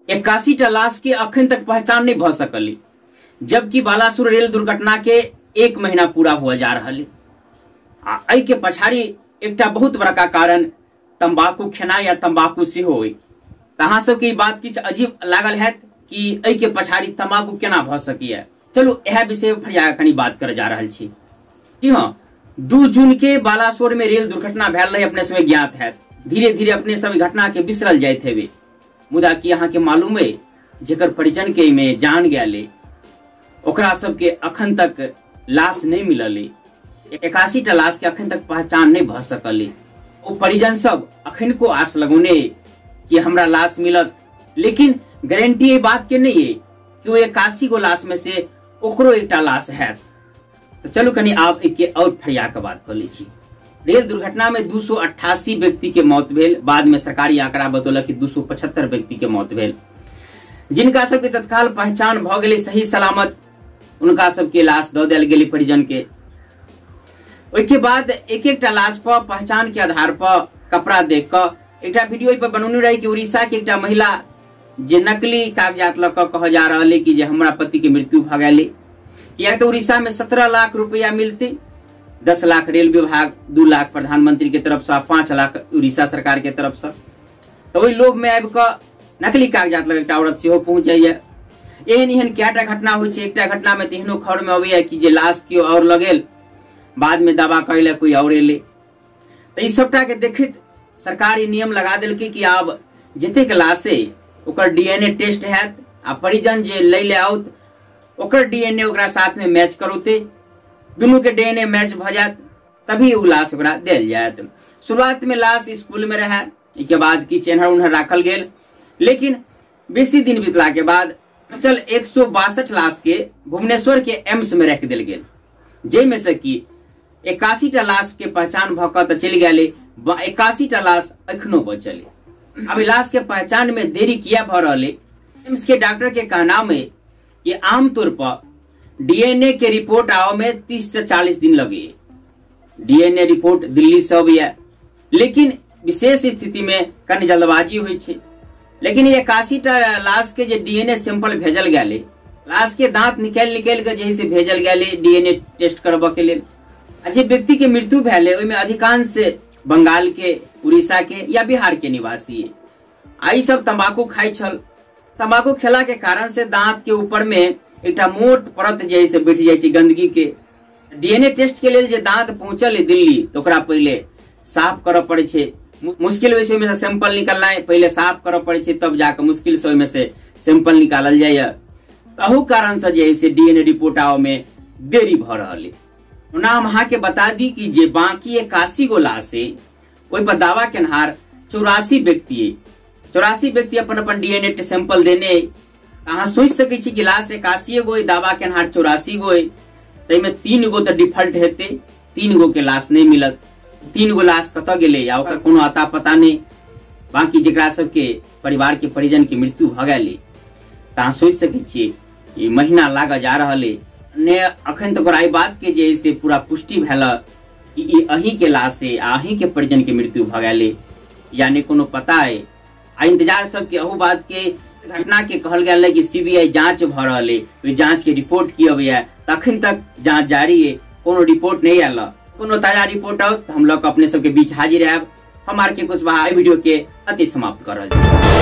81 टा लाश के अखन तक पहचान नहीं भ सकल, जबकि बालासोर रेल दुर्घटना के 1 महीना पूरा हुआ जा रहा है। आ एहि के पछाड़ी एकटा बहुत बड़का कारण तंबाकू खेनाइ या तंबाकू सेहो अइ। तऽ अहाँ सबके ई बात किछु अजीब लागल हैत कि एहि के पछाड़ी तंबाकू केना भऽ सकैया। चलू इएह विषय पर फरिया कनी बात करे जा रहल छी। जी हाँ, 2 जून के बालासोर में रेल दुर्घटना भेल रहे, अपने सबके ज्ञात हैत। धीरे धीरे अपने सब घटना के बिसरल जाइत हेबे, मुदा की अहाँ के मालूम है जेकर परिजन के में जान गेले ओकरा सबके अखन तक लाश नहीं मिलल, 81 टा लाश के अखन तक पहचान नहीं भ सकल। ओ परिजन सब अखन को आस लगौने कि हमरा लाश मिलत, लेकिन गारंटी ये बात के नहीं है कि वो 81 गो लाश में से ओकरो एकटा लाश है। तो चलू कनी आप एक के और फरिया के बात कर ली छी। रेल दुर्घटना में 288 व्यक्ति के मौत भेल, बाद में सरकारी आंकड़ा बतौलक कि 275 व्यक्ति के मौत भेल। जिनका सबके तत्काल पहचान भ गेलै सही सलामत, उनका सबके लाश दऽ देल गेलै परिजन के। ओहिके बाद एक एकटा लाश पर पहचान के आधार पर कपड़ा देख कऽ एकटा वीडियो पर बनौने रही कि उड़ीसा के एकटा महिला जे नकली कागजात लऽ कऽ कहल जा रहल है कि जे हमरा पति के मृत्यु भऽ गेलै, किया तऽ उड़ीसा में 17 लाख रुपया मिलते, 10 लाख रेल विभाग, 2 लाख प्रधानमंत्री के तरफ से, 5 लाख उड़ीसा सरकार के तरफ से। तो वही लोभ में आबि कऽ नकली कागजात लग एकटा औरत सेहो पहुंच जाइए। एहन एहन कएटा घटना होइ छै। एकटा घटना में तऽ एहनो खबर में अबैया कि जे लाश केओ और लगेल, बाद में दावा करै लए कोई और एलै। तऽ ई सबटा के देखैत सरकार ई नियम लगा देलकै कि आब जतेक लाश है ओकर डीएनए टेस्ट हैत आ परिजन जे लै ले आओत ओकर डीएनए ओकरा साथ में मैच करौते, दुनू के डीएनए मैच भऽ जायत तभी ओ लाश ओकरा देल जायत। शुरुआत में लाश स्कूल में रहे, एहिके बाद किछु एन्हर उन्हर राखल गेल, लेकिन बेसी दिन बीतला के बाद चल 162 लाश के भुवनेश्वर के एम्स में राखि देल गेल, जाहिमे से कि 81 टा लाश के पहचान भऽ कऽ तऽ चलि गेलै, 81 टा लाश एखनो बचल। अब लाश के पहचान में देरी किया भऽ रहल है? एम्स के डॉक्टर के कहना में कि आमतौर पर डीएनए के रिपोर्ट आवे में 30 से 40 दिन लगे। डीएनए रिपोर्ट दिल्ली से अबैया, लेकिन विशेष स्थिति में कनि जल्दबाजी होइ छै। लेकिन 81 टा लाश के जे डीएनए सैंपल भेजल गेलै, लाश के दांत निकालि निकालि के जे से भेजल गेलै डीएनए टेस्ट करबऽ के लेल। आ जे व्यक्ति के मृत्यु भेलै ओहिमे अधिकांश बंगाल के, उड़ीसा के या बिहार के निवासी है। आ ई सब तंबाकू खाइ छल। तंबाकू खेला के कारण से दांत के ऊपर में एकटा मोट परत जे से बैठ जाइ छै गंदगी के। डीएनए टेस्ट के लेल जे दांत पहुंचल दिल्ली तो ओकरा पहिले साफ करऽ पड़ै छै। मुश्किल होइ छै ओहिमे से सैंपल निकालनाइ, पहिले साफ करऽ पड़ै छै तब जाकऽ मुश्किल से ओहिमे से सैंपल निकालल जाइए। अहू कारण से जे से डीएनए रिपोर्ट आबऽ में देरी भऽ रहल है। ओना हम अहाँके बता दी कि जे बाकी 81 गो लाश है ओहि पर दावा केनहार 84 व्यक्ति है। 84 व्यक्ति अपन अपन डीएनए सैंपल देने है। अहाँ सोचि सकै छी कि लाश 81 गो है, दावा केनहार 84 गो है, ताहिमे 3 गो तऽ डिफॉल्ट हेतै, 3 गो के लाश नहि मिलत। 3 गो लाश कतऽ गेलै या ओकर कोनो अता पता नहि। बाकी जकरा सबके परिवार के परिजन के मृत्यु भऽ गेलै तऽ अहाँ सोचि सकै छियै ई महीना लागऽ जा रहल है। ने अखन तक ओकरा एहि बात के जे से पूरा पुष्टि भेल कि ई अहीं के लाश है आ अहीं के परिजन के मृत्यु भऽ गेलै, या नहि कोनो पता है। आ इंतजार सबके अहू बात के घटना के कहल गेल है कि सीबीआई जांच भऽ रहल है, ओहि जांच के रिपोर्ट की अबैया, तखन तक जांच जारी है, कोनो रिपोर्ट नहीं आयल। कोनो ताजा रिपोर्ट आओत तऽ हम लऽ कऽ अपने सबके बीच हाजिर आयब। हम आर के कुशवाहा एहि वीडियो के अति समाप्त कर रहल छी।